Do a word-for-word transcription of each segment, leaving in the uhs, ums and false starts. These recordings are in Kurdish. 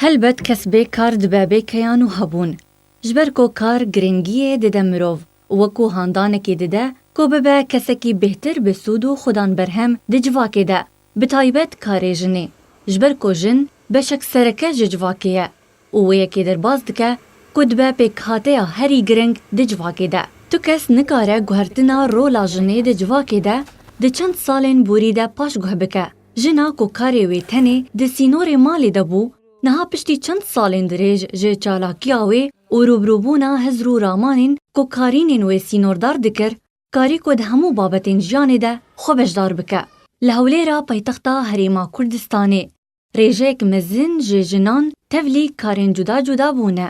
Helbet kes bê kar dibe bê keyan û hebûn. Ji ber ku kar giringiyê dide mirov û wekû handanekê dide ku bibe kesekî bêhtir bi sûd û xudan berhem di civakê de, bi taybet karê jinê. Ji ber ku jin beşek sereke ji civakê ye û wê yekê derbas dike ku dibe pêkhateya herî giring di civakê de. Tu kes nikare guhertina rola jinê di civakê de di çend salên borî de paşguh bike. Jina ku karê wê tenê di sînorê malê de bû, niha piştî çend salên dirêj ji çalakiya wê û rûbirûbûna hizr û ramanên ku karînên wê sînordar dikir, karî ku di hemû babetên jiyanê de xwe beşdar bike. Li Hewlêra paytexta Herêma Kurdistanê, rêjeyek mezin ji jinan tevlî karên cuda cuda bûne.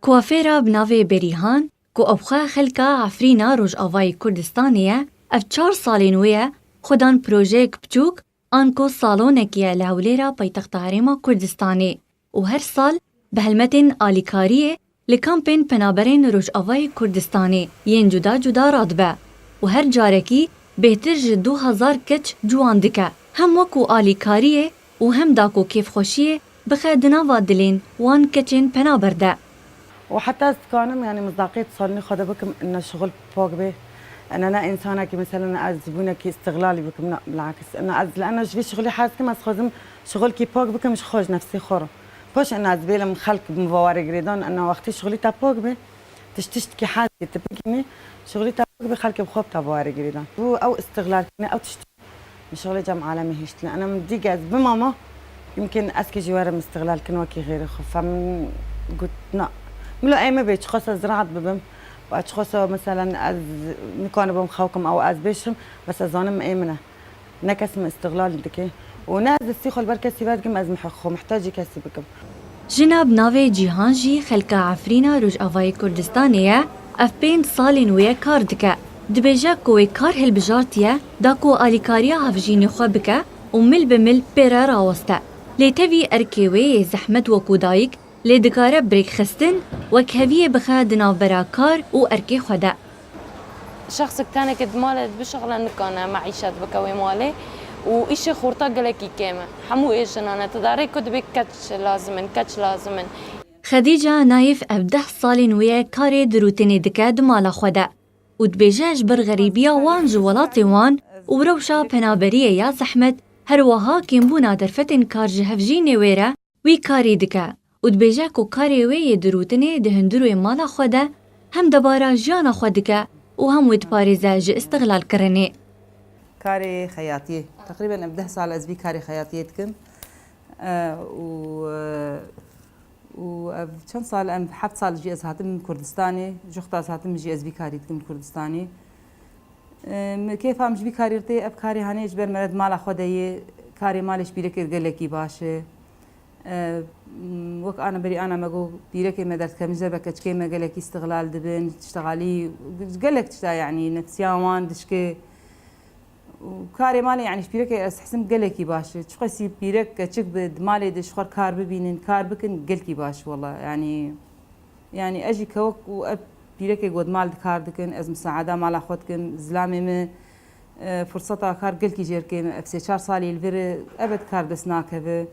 Kuafêra bi navê Berîhan, ku bi xwe xelka Efrîna Rojavayê Kurdistanê ye, ev çar salên wê ye xwe dan projeyek biçûk, anku salonekî ye li Hewlêra paytexta Herêma Kurdistanê û her sal bi helmetên alîkariyê li kampên penaberên Rojavayê Kurdistanê yên cuda cuda radibe û her carekî bêhtir ji du hezar keç ciwan dike. Hem wekû alîkariyê û hem da ku kêfxweşiyê bixe di nava dilên wan keçên penaber de. û heta ez dikanim, yanî, mizdaqiya salonê xwe de bikim, inne şixul pak bê. Inne ne însanekî, meselen, ez bûnekî îstixlalî bikim, ne, bilakis. Inne ez, li ena ji vî şixulî hez dikim, ez xwazim şixulkî pak bikim, ji xwe, ji nefsê xwe re. Paş inne ez bêlim xelk bi min bawerê girêdan, inne wextî şixulî te pak bê, tişt tiştkî hez dikî, tu bigihînî, şixulî te pak bê, xelkê bi xwe bi te bawerê girêdan. Û ew îstixlalkirine, ew tişt Şixulê cem alemê hiştine. Ena min dî ez bimama, yimkin ez kî jî werim îstixlal kin wekî xêrê xwe. Fem got, na. Milo ê me bê, çiqasa ziraat bibim. Ba çiqasa, meselen, ez nikanibim xew kim ew ez bêşim, bes ez zanim ê min e. Ne kes min îstixlal dike. Û ne ez destî xwe li ber kesî vedigim, ez mih-, xwe mihtacî kesî bikim. Jina bi navê Cîhan jî xelka Efrîna Rojavayê Kurdistanê ye, ev pênc salên wê ye kar dike. Dibêje ku wê kar hilbijartiye, da ku alîkariya hevjînê xwe bike û mil bi mil pê re raweste. Lê tevî erkê wê yê zehmet wekû dayik lê dikare bi rêkxistin, wekheviyê bixe di navbera kar û erkê xwe de. Şexsek tenekê di malê bişixile nikane meîşet bike wê malê û îşê xorta gelekî kêm e. Hemû ê jinan e. Ti darê ku dibê keç lazim in, keç lazim in. Xedîca Nayîf ev deh salên wê ye karê dirûtinê dike di mala xwe de û dibêje ji ber xerîbiya wan ji welatê wan û rewşa penaberiyê ya zehmet, her wiha kêmbûna derfetên kar ji hevjînê wê re, wî karî dike û dibêje ku karê wê yê dirûtinê di hundirê mala xwe de hem debara jiyana xwe dike û hem wê diparêze ji îstixlalkirinê. Karê xeyatiyê. Teqrîben em deh sal ez vî karê xeyatiyê dikim. E, û, e, û ev çend sal, em heft sal jî ez hatim Kurdistanê. Ji wexta ez hatim jî ez vî karî dikim li Kurdistanê. E, min kêfa min ji vî karî tê, ev karê hanê ji ber me re di mala xwe de yê. Karê malê ji pîrekê gelekî baş e. E, m, wek ana berî ana me got, pîrekê me derdikevin ji derve, keçikê me gelekî îstixlal dibin, tiştexalî, gelek tişta, yanî nefsiya wan dişke. Û karê malê, yanî ji pîrekê ez hizim gelekî baş e. Çiqasî pîrek keçik bi di malê de ji xwe kar bibînin, kar bikin, gelkî baş wela. Yanî, yanî ez jî kewek û ev pîrekê got mal dikar dikin, ez misaada mala xwe dikim, zilamê min, e, firseta kar gelkî jêr kêm, ev sê çar salî li vir e, ebed kar dest nakeve.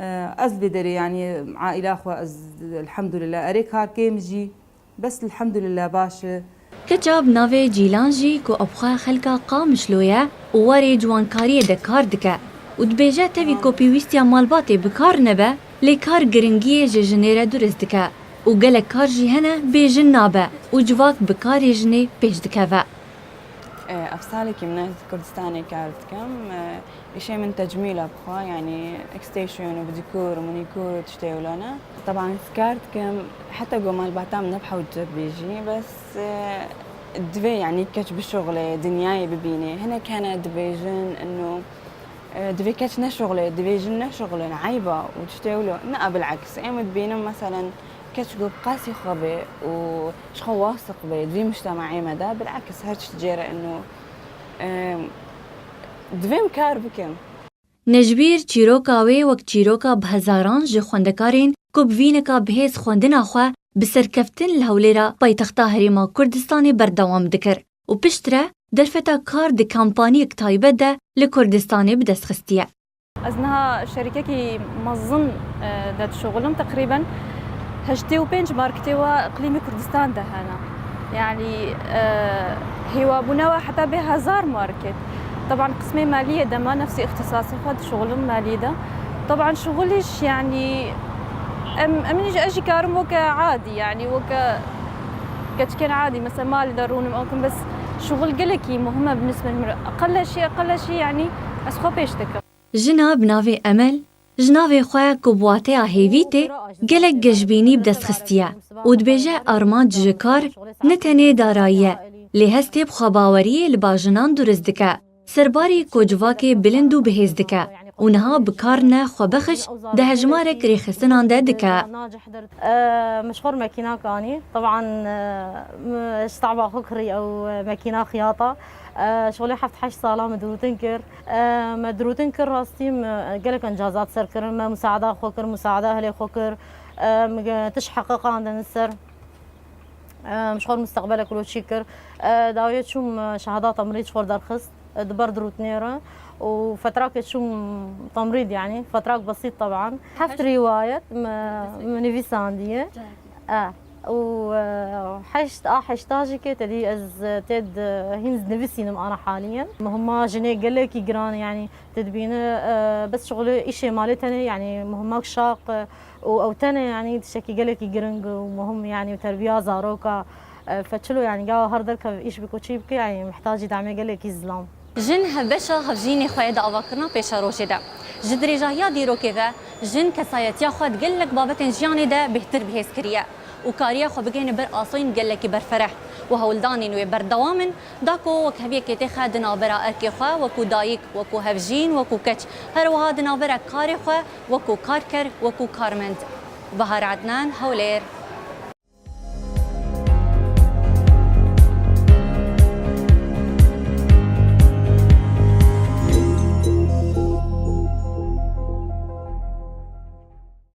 E, ez li vê derê, yanî aîla xwe, ez elhamdulillah erê kar kêm jî, bes elhamdulillah baş e. Keça bi navê Cîlan jî ku bi xwe xelka Qamişlo ye û warê ciwankariyê de kar dike û dibêje tevî ku pêwîstiya malbatê bi kar nebe, lê kar giringiyê ji jinê re durist dike û gelek kar jî hene bê jin nabe û civak bi karê jinê pêş dikeve. E, ev salekî min ez Kurdistanê kar dikim. E, Îşê min tecmîl e bi xwe, yanî extension û dîkor û manîkor û tiştê wilo ne. Teban ez kar dikim, heta ku malbata min ne bi hewce bê jî, bes, e, divê, yanî, keç bişuxulê, dinyayê bibînê. Hinek hene dibêjin, ino, e, divê keç neşuxulê, divê jin neşuxulin, eyb e û tiştê wilo. Ne, bileks, em dibînin, meselen, keç ku bi qasî xwe bê û ji xwe wasiq bê, di vî mujtema'ê me de, bileks, her tişt jê re, ino, e, divê em kar bikin. Nejbîr çîroka wê wek çîroka bi hezaran ji xwendekarên ku bi vîneka bihêz xwendina xwe bi serkeftin li Hewlêra paytexta Herêma Kurdistanê berdewam dikir û piştre derfeta kar di kampaniyek taybet de li Kurdistanê bi dest xistiye. Ez niha şerîkekî mezin, e, de dişuxilim. Teqrîben heştê û pênc marketê wa iqlîmê Kurdistan de hene. Yanî, e, hêwabûne wa heta bê hezar market. Teban qismê maliyê de me nefsî îxtisasê xwe dişuxilim maliyê de. Teban şuxulîş, yanî, em, em jî, ez jî karim weke adî, yanî weke keçikên adî, mesela malê de rûnim ew kim, bes şuxul gelekî muhim e bi nisbet min. Eqeleşî, eqeleşî, yanî ez xwe pêş dikim. Jina bi navê Emel, ji navê xwe ku bi wateya hêvî tê, gelek giştbînî bi dest xistiye û dibêje armanc ji kar ne tenê darayî ye, lê hestê bi xwebaweriyê li ba jinan durist dike. Serbarî ku civakê bilind û bihêz dike û niha bi kar ne xwebexş di hejmarek rêxistinan de dike. Min ji xwe re mekînak anî. Teban, e, min ji taba xwe kirî ew, e, mekîna xiyata. E, şolê heft heşt sala min dirûtin kir. E, me dirûtin kir rastî, min gelek encazat ser kirin. Me musaada xwe kir, musaada ehlê xwe kir. E, min ge-, tişt heqiqandin ser. E, min ji xwe re musteqbelek wilo çî kir. E, dawiyê çûm, e, şehada temrîd ji xwe re derxist. E, di ber dirûtinê re. Û fetrakê çûm temrîd, yanî fetrak besît teban. Heft rîwayet me, me nivîsandiye. E, û, e, heşt a heşta jî ke tedî ez, e, tê di hîn nivîsînim ana haliyen. Muhima jinê gelekî giran, yanî te dibîne, e, bes şixulê îşê malê tenê, yanî muhima şaq, e, û ew tenê, yanî tiştekî gelekî giring û muhim, yanî terbiya zaroka, e, feçilo, yanî gawa her derkev îş biko çî bike, yanî mihtacî demê gelekî zilam. Jin hevbeşa hevjînê xwe ye di avakirina pêşerojê de. Ji dirêjahiya dîrokê ve jin kesayetiya xwe di gelek babetên jiyanê de bêhtir bihêz kiriye û kariye xwe bigihîne ber asoyên gelekî berfereh û hewldanên wê berdewam in, da ku wekheviyekê têxe di navbera erkê xwe wekû dayik, wekû hevjîn, wekû keç, her wiha di navbera karê xwe wekû karker, wekû karmend. Bahar Adnan, Hewlêr.